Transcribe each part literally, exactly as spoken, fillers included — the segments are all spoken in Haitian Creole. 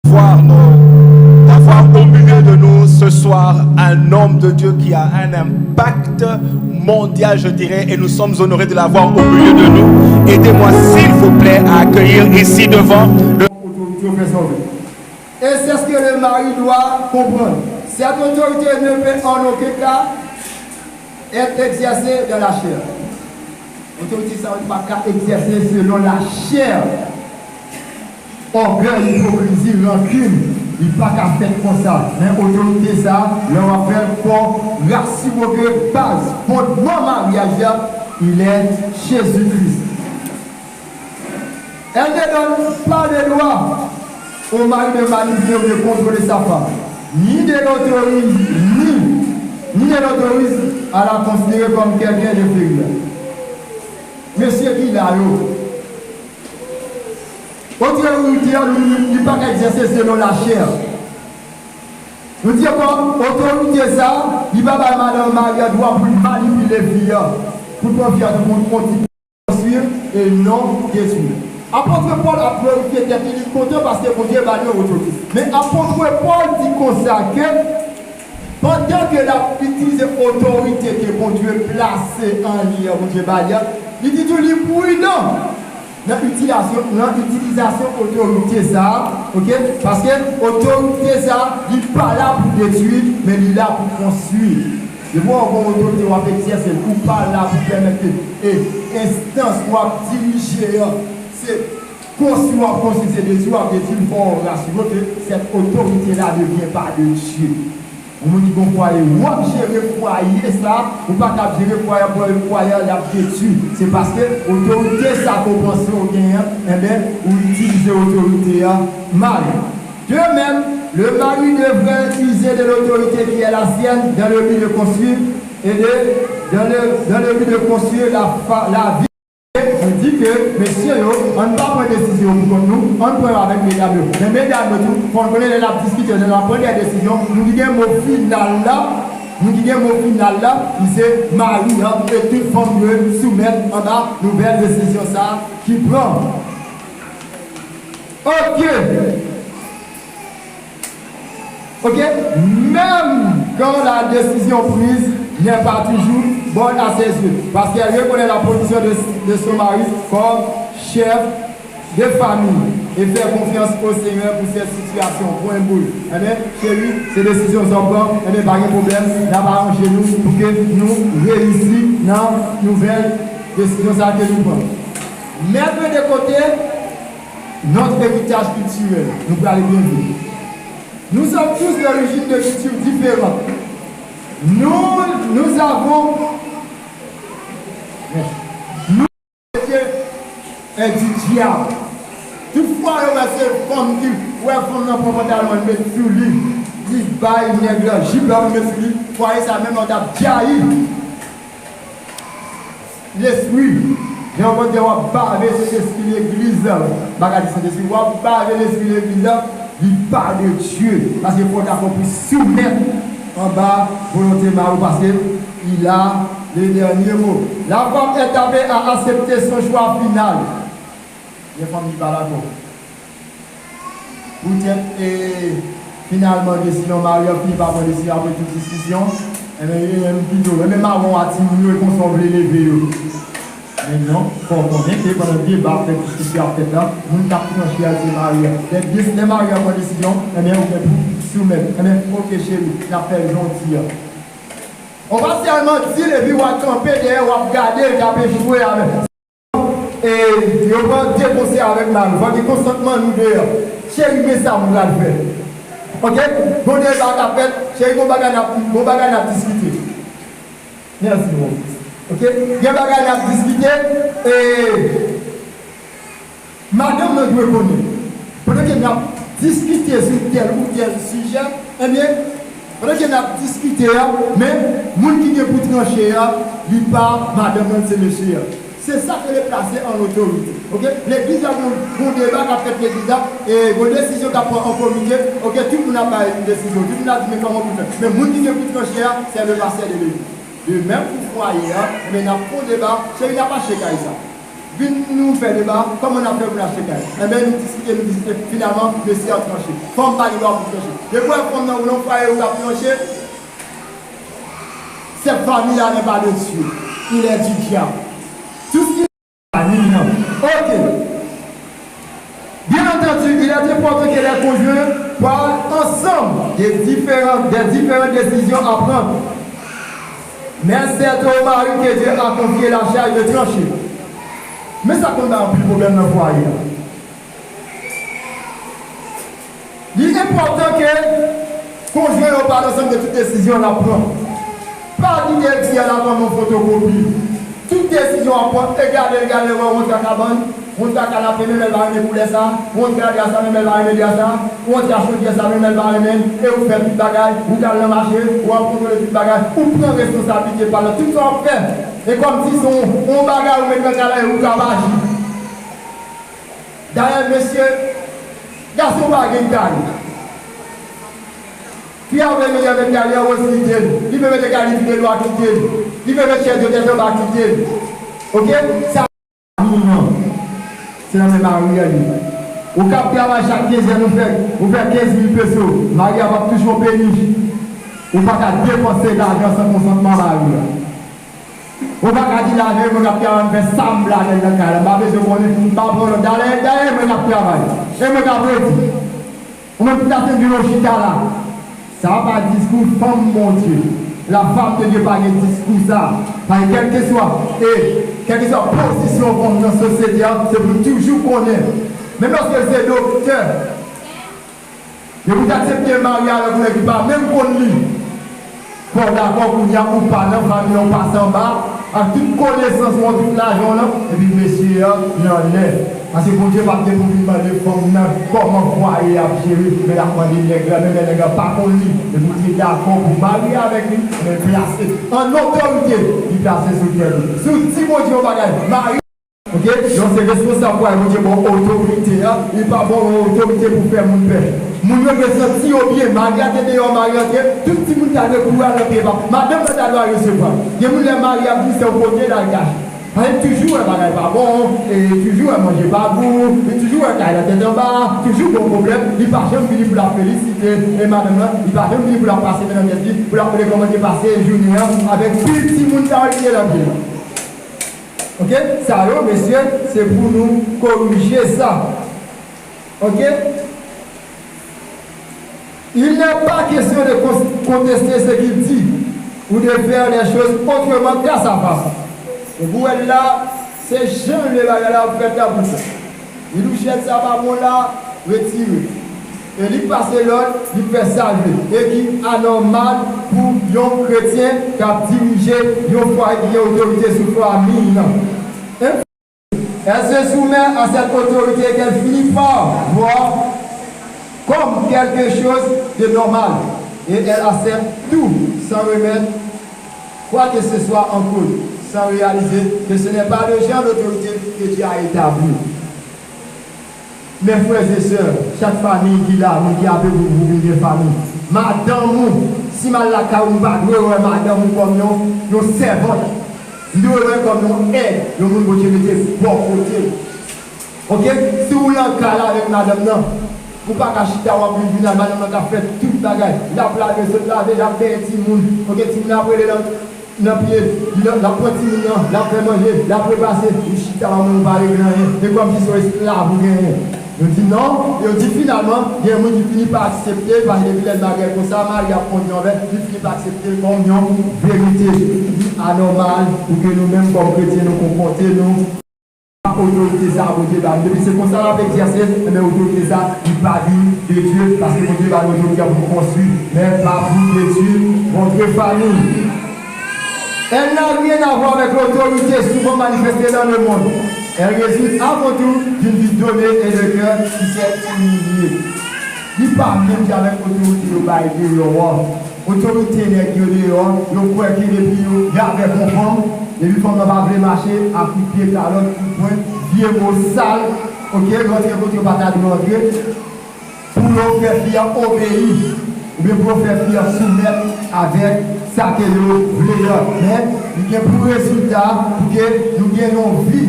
Voir nos, d'avoir au milieu de nous ce soir un homme de Dieu qui a un impact mondial, je dirais, et nous sommes honorés de l'avoir au milieu de nous. Aidez-moi, s'il vous plaît, à accueillir ici devant le Otorite yo fè sa w vle. Et c'est ce que le mari doit comprendre. Cette autorité ne peut en aucun cas être exercée dans la chair. Otorite sa yo pa ka egzèse selon lachè. Ògèy, ipokrizi, rankin, li pa ka fèt konsa. Men otorite sa, lè w ap fè l, fò w rasire w ke baz, fondman maryaj la, il est Jésus-Christ. Elle ne donne pas le droit au mari de manipuler ou de contrôler sa femme, ni de l'autoriser, ni, ni ne l'autorise à la considérer comme quelqu'un d'inférieur. Mesye ki la yo, otorite a, li, li, li pa ka egzèse selon lachè. Nou di ankò, otorite sa, li pa bay madanm mari a dwa pou l manipile fi a, pou l pran fi a tou pou yon ti konstwi e non detwi. Apot Pòl ap glorifye tèt li, li kontan paske Bondye ba li yon otorite. Men apot Pòl di konsa ke pandan ke l ap itilize otorite ke Bondye plase an li an, Bondye ba li an, li di tou li pridan nan itilizasyon, nan itilizasyon otorite sa a, oke? Paske otorite sa a, li pa la pou detwi, men li la pou konstwi. Depi w gon otorite w ap egzèse l, ou pa la pou pèmèt ke, e, enstans w ap dirije an, se konstwi w ap konstwi, se detwi w ap detwi, fò w rasire w ke cette autorité-là ne vient pas de Dieu. Yon moun ki gon fwaye, w ap jere fwaye sa, ou pa ka ap jere fwaye an, fwaye an, l ap detwi. Se paske otorite sa ke w panse w genyen an, enben, ou itilize otorite an mal. De même, le mari devrait user de l'autorité qui est la sienne dans le but de construire et de, dans le, dans le but de construire la, fa- la vie. Nou di ke, mesye yo, ann pa pran desizyon pou kont nou, ann pran yo avèk medam yo. Men medam yo tou, fò n konnen lè n ap diskite, lè n ap pran de desizyon, nou ki gen mo final la, nou ki gen mo final la, li se mari an, e tout fanm dwe soumèt anba nouvèl desizyon sa a ki pran. Oke. Ok? Même quand la décision prise n'est pas toujours bonne à ses yeux, parce qu'elle reconnaît la position de, de son mari comme chef de famille et fait confiance au Seigneur pour cette situation. Pwen boul. Enben, cheri, se desizyon sa w pran, enben, pa gen pwoblèm, n ap aranje nou pou ke nou reyisi nan nouvèl desizyon sa ke nou pran. Mettre de côté notre héritage culturel, nou prale byen vit. Nous sommes tous d'origine de culture différente. Nous, nous avons, nous, Dieu est du diable. Tout fwa yo wè se fanm ki, wè fanm nan pran pantalon l met sou li, li bay nèg la jip la pou met sou li, fwaye sa menm an t ap djayi. Lespri, jan w konn di w ap bave Sentespri legliz la, m pa ka di Sentespri, w ap bave Lespri legliz la, li pa de Dye. Paske fò w dakò pou soumèt anba volonte mari w, paske il a le dernier mot. La femme est appelée à accepter son choix final. Gen fanm ki pa dakò. Poutèt, e, finalman, desizyon mari an fini pa pran desizyon apre tout diskisyon. Enben, li menm pito, enben, mawon a timoun yo, e konsa w vle leve yo. Men non, fò w konnen ke pandan deba ap fèt, diskisyon ap fèt la, moun k ap tranche a se mari an. Lè, lè mari an pran desizyon, enben, ou gen pou soumèt. Enben, oke, cheri, n ap fè l jan w di an. Ou pa sèlman di l epi w al kanpe dèyè, w ap gade l k ap echwe avè. E yo pran de konsèy avèk mari. Fò gen konsantman nou de. Cheri, men sa m pral fè. Oke? Gon deba k ap fèt. Cheri, gon bagay n ap, gon bagay n ap diskite. Mèsi, bro. Oke? Gen bagay n ap diskite. E madanm nan dwe konnen. Pandan ke n ap diskite sou tèl ou tèl sijè, ebyen, pandan ke n ap diskite a, men moun ki gen pou tranche a, li pa madanm nan, se mesye a. Se sa ke le plase an otorite. Oke? Legliz la, gon, gon deba k ap fèt legliz la, e gon desizyon k ap pran an komite, oke, tout moun ap bay desizyon, tout moun ap di men kòman pou fè. Men moun ki gen pou tranche a, se le pastè de legliz. De menm pou fwaye a, men n ap fè yon deba, cheri, n ap achte kay sa. Vin nou fè deba, kòman n ap fè pou n achte kay? Enben, nou diskite, nou diskite. Finalman, mesye ap tranche. Fanm pa gen dwa pou tranche. Depi w wè fanm nan ou nan fwaye ou ap tranche, cette famille-là n'est pas de Dieu. Il est du diable. Tout ce qui famille, non. Ok. Bien entendu, il est important que les conjoints parlent ensemble des différentes, des différentes décisions à prendre. Mais c'est au mari que Dieu a confié la charge de trancher. Men sa konn bay anpil pwoblèm nan fwaye a. Li enpòtan ke konjwen yo pale ansanm de tout desizyon n ap pran. Pa kite fi a la kòm yon fotokopi. Tout desizyon w ap pran, e gade, e gade, wè, w antre a kabann, w antre a kanape, men mèl pa renmen koulè sa, w antre a dra sa, men mèl pa renmen dra sa, w antre a chodyè sa, men mèl pa renmen, e ou fè tout bagay, ou t al nan mache, w ap kontwole tout bagay, ou pran responsablite pa l nan tout sa w ap fè. E kòmsi se yon, yon bagay ou met nan kay la e ou k ap aji. Dayè, mesye, gason pa gen kay. Fi a vle vini avèk kay li an, w ap kite l. Li vle mete kay li, kite l, w ap kite l. Li vle mete chèz yo tèt anba, kite l. Oke? Sa, non. Se nan men mari a li. Ou k ap travay chak kenz zè, nou fè, ou fè kenz mil peso. Mari a p ap touche yon peni. Ou pa ka depanse lajan san konsantman mari a. Ou pa ka di lajan e mwen k ap travay, m fè sa m vle avè l nan kay la. M pa bezwen konnen, m pa pran lòd. Dayè, dayè, e mwen k ap travay. E mwen k ap redi. Ou menm ki ta fin vin ou chita la. Sa pa diskou fanm Bondye. La femme de Dieu pa gen diskou sa. Paske kèlkeswa, e, kèlkeswa pozisyon fanm nan sosyete a, se pou l toujou konnen. Menm lòske l se doktè, depi w t aksepte marye avèk yon nèg ki pa menm konn li, fò w dakò kounye a ou pa nan fanmi an, ou pase anba, ak tout konesans ou an, tout lajan w lan, epi mesye an nan lè. Paske Bondye p ap gen pou vin mande fanm nan kòman fwaye a ap jere, men l ap mande nèg la, menm lè nèg la pa konn li, epi w te dakò pou w marye avèk li, men plase an otorite, li plase sou tèt ou. Si w di Bondye yon bagay, mari Oke? Donk, se responsab fwaye, Bondye ba w otorite a. Li pa ba w yon otorite pou fè moun pè. Moun yo dwe santi yo byen. Mari a te deyò, mari a te, tout timoun ta dwe kouri al nan pye pa. Madanm nan ta dwe al resevwa. Gen moun lè mari ap vini, se yon kote l al kache. Paske li toujou wè bagay pa bon, e li toujou wè manje pa gou, li toujou wè kay la tèt anba, toujou gon pwoblèm. Li pa janm vini pou l ap felisite, e madanm nan, li pa janm vini pou l ap pase men nan tèt li, pou l ap mande kòman te pase jounen an avèk pil timoun sa yo ki te nan pye l. Ok? Sa yo, mesye, se pou nou korije sa. Ok? Il n'est pas question de cons- contester ce qu'il dit ou de faire les choses autrement qu'à sa façon. E pou wè la, se jan l vle bagay la ap fèt la pou sa. Li di w chèz sa pa bon la, retire. E li pase lòd, li fè sa l vle. E ki anòmal pou yon kretyen k ap dirije yon fwaye ki gen otorite sou fanmi nan. Elle se soumet à cette autorité qu'elle finit par voir comme quelque chose de normal et elle accepte tout sans remettre quoi que ce soit en cause, sans réaliser que ce n'est pas le genre d'autorité que Dieu a établi. Mes frères et sœurs, chak fanmi ki la, moun ki ape pou, pou vin gen fanmi, madanm ou, si m al lakay ou, m pa dwe wè madanm ou kòm yon, yon sèvant. M dwe wè l kòm yon èd, yon moun Bondye mete bò kote l. Ok? Si w nan kay la avèk madanm nan, ou pa ka chita w ap vin jounal, madanm nan ka fè tout bagay. L ap lave, sot lave, l ap benyen timoun. Ok? Timoun ap rele nan, nan pye, l ap, l ap pran timoun nan, l ap fè manje, l ap repase. Ou chita w menm ou pa regle anyen. E kòmsi se yon esklav ou genyen. Yo di non, yo di finalman, gen moun ki fini pa aksepte, paske depi lè l bagay konsa, mari ap konnen anvè, li fini pa aksepte l kòm yon verite. Li anòmal pou ke nou menm kòm kretyen nou konpòte nou. Otorite sa a Bondye ba nou. Depi se konsa l ap egzèse, enben otorite sa a, li pa vin de Dye, paske Bondye ba nou otorite a pou nou konstwi, men pa pou detwi, kontre fanmi. Elle n'a rien à voir avec l'autorité souvent manifestée dans le monde. Elle résulte avant tout d'une vie donnée et de cœur qui s'est humilié. Li pa menm jan avèk otorite yo bay deyò a. Otorite nèg yo deyò, yo kwè ke depi yo, y avèk yon fanm, depi fanm nan pa vle mache, a kout pye, kalòt, kout pwen, vye mo sal, ok, rantre kote yo pa ta dwe rantre, pou yo fè fi a obeyi, oubyen pou yo fè fi a soumèt avèk sa ke yo vle a. Men, li gen pou rezilta pou ke nou gen yon vi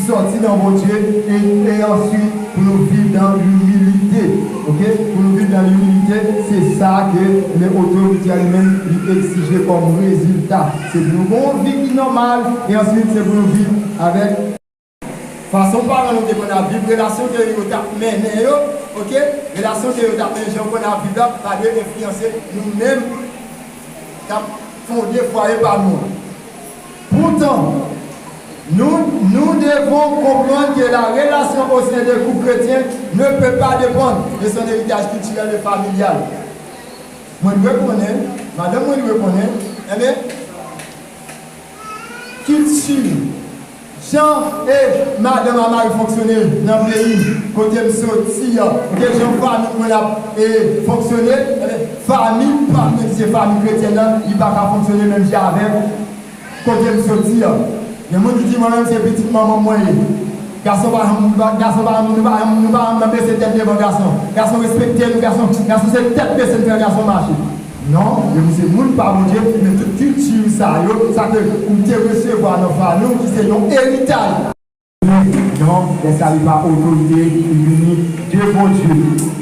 sòti nan Bondye, e, e answit pou nou viv nan imilite. Oke? Pou nou viv nan imilite, se sa ke, ebyen, otorite a li menm li egzije kòm rezilta. Se pou nou gen yon vi ki nòmal, e answit se pou nou viv avèk fason paran nou te konn ap viv, relasyon ke yo t ap mennen yo, oke? Relasyon ke yo t ap mennen, jan yo konn ap viv la, pa dwe enfliyanse nou menm k ap fonde fwaye pa nou an. Pourtant, nous, nous devons comprendre que la relation au sein des couples chrétiens ne peut pas dépendre de son héritage culturel et familial. Mwen dwe konnen, madanm mwen dwe konnen, enben, kilti, jan e madanm a mari fonksyone nan peyi kote m soti an, oubyen jan fanmi mwen ap e fonksyone, enben, fanmi pa m ki se fanmi kretyèn nan, li pa ka fonksyone menm jan avèk kote m soti an. Gen moun ki di mwen menm se pitit manman mwen ye. Gason pa janm, gason pa janm, nou pa janm, nou pa janm nan bese tèt devan gason. Gason respekte nou, gason, gason se tèt bese n fè gason mache. Non, yo se moun pa Bondye, men tout kilti sa yo, sa ke ou te resevwa nan fanmi w, ki se yon eritaj. Non, lè sa li pa otorite, li vini de Bondye.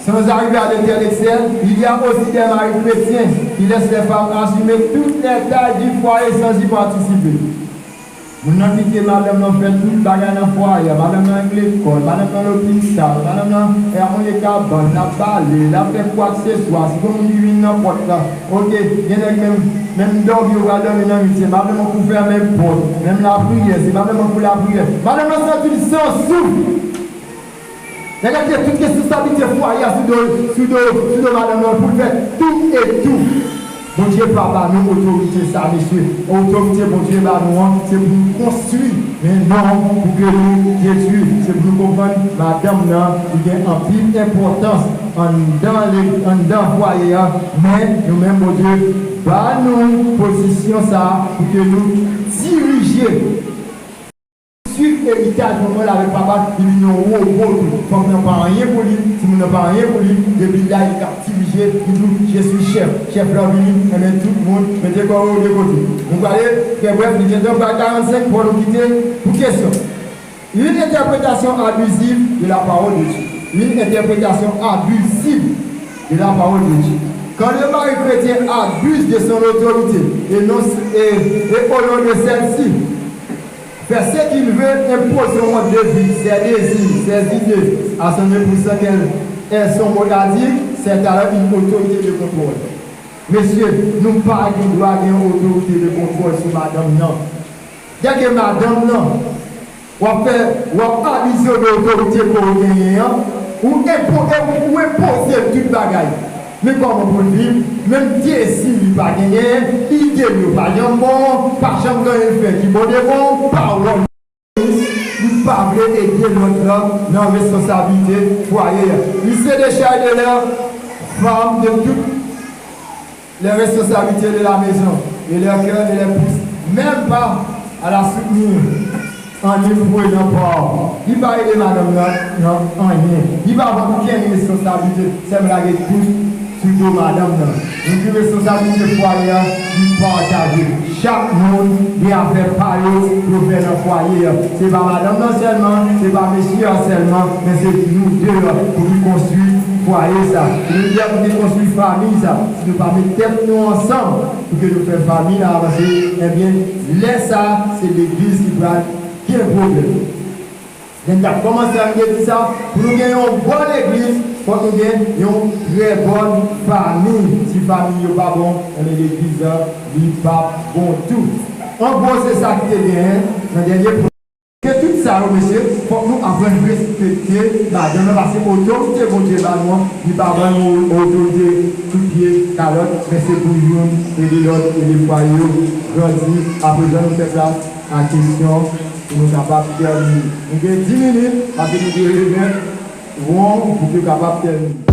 Sans arriver à de tels excès, il y a aussi des maris chrétiens qui laissent les femmes assumer toutes les tâches du foyer sans y participer. Moun nan kite madanm nan fè tout bagay nan fwaye a, madanm nan lekòl, madanm nan lopital, madanm nan e a konye kabann, l ap bale, l ap fè kwakseswa, si gon moun ki vin nan pòt la, oke, gen nèg menm, menm dòmi yo pral dòmi nan nwit, se madanm nan pou fèmen pòt, menm lapriyè, se madanm nan pou lapriyè, madanm nan santi l san souf. Nèg la kite tout responsablite fwaye a sou do, sou do, sou do madanm nan pou l fè tout e tou. Bondye pa ba nou otorite sa, mesye. Otorite Bondye ba nou an, se pou nou konstwi. Men non, pou ke nou detwi. Se pou nou konprann madanm nan, li gen anpil enpòtans anndan le, anndan fwaye a. Men nou menm, Bondye ba nou pozisyon sa a pou ke nou dirije. Swiv eritaj manman l avèk papa l, li vin yon wobo tou. Fanm nan pa anyen pou li, timoun nan pa anyen pou li, depi la li ka dirije, li di w, je suis chef. Chèf la vini, enben tout moun mete kò yo de kote. Nou prale trè brèf, li gentan bay karannsenk, fò nou kite pou kesyon. Une interprétation abusive de la parole de Dieu. Une interprétation abusive de la parole de Dieu. Quand le mari chrétien abuse de son autorité et, non, et, et au nom de celle-ci, fait ce qu'il veut, impose son mode de vie, ses désirs, ses idées à son épouse sans qu'elle ait son mot à dire, c'est alors une autorité de contrôle. Mesye, nou pa gen dwa gen yon otorite de kontwòl sou madanm nan. Dèke madanm nan, w ap fè, w ap abize de otorite ke w genyen an, ou enpo-, ou enpoze l tout bagay. Men kòman pou l viv, menm dezi li pa genyen, ide l yo pa janm bon, pa janm gen anyen l fè ki bon devan w, pawòl li pa vle ede lòt la nan responsablite fwaye a. Il se décharge de leur femme de toutes les responsabilités de la maison et leur cœur ne les pousse même pas à la soutenir en y prenant part. Li pa ede madanm nan nan anyen. Li pa pran okenn responsablite, sèlman lage tout sou do madanm nan. Epi responsablite fwaye a, li pataje. Chak moun gen afè pa yo pou yo fè nan fwaye a. Se pa madanm nan sèlman, se pa mesye a sèlman, men se nou de a pou ki konstwi fwaye sa. Se nou de a pou ki konstwi fanmi sa. Si nou pa met tèt nou ansanm pou ke nou fè fanmi la avanse, ebyen, lè sa, se legliz ki pral gen pwoblèm. Lè n t ap kòmanse an, m te di sa, pou nou gen yon bòn legliz, fòk nou gen yon trè bòn fanmi. Si fanmi yo pa bon, enben legliz la, li p ap bon tou. An gwo, se sa ki te genyen nan dènye pwen. Ke tout sa yo, mesye, fòk nou aprann respekte madanm nan, paske otorite Bondye ba nou an, li pa ban nou otorite kout pye, kalòt, men se pou youn ede lòt, ede fwaye yo grandi. Aprezan, nou fè plas a kesyon pou nou kapab tèmine. Nou gen dis minit, paske nou te remèt won pou ke kapab tèmine.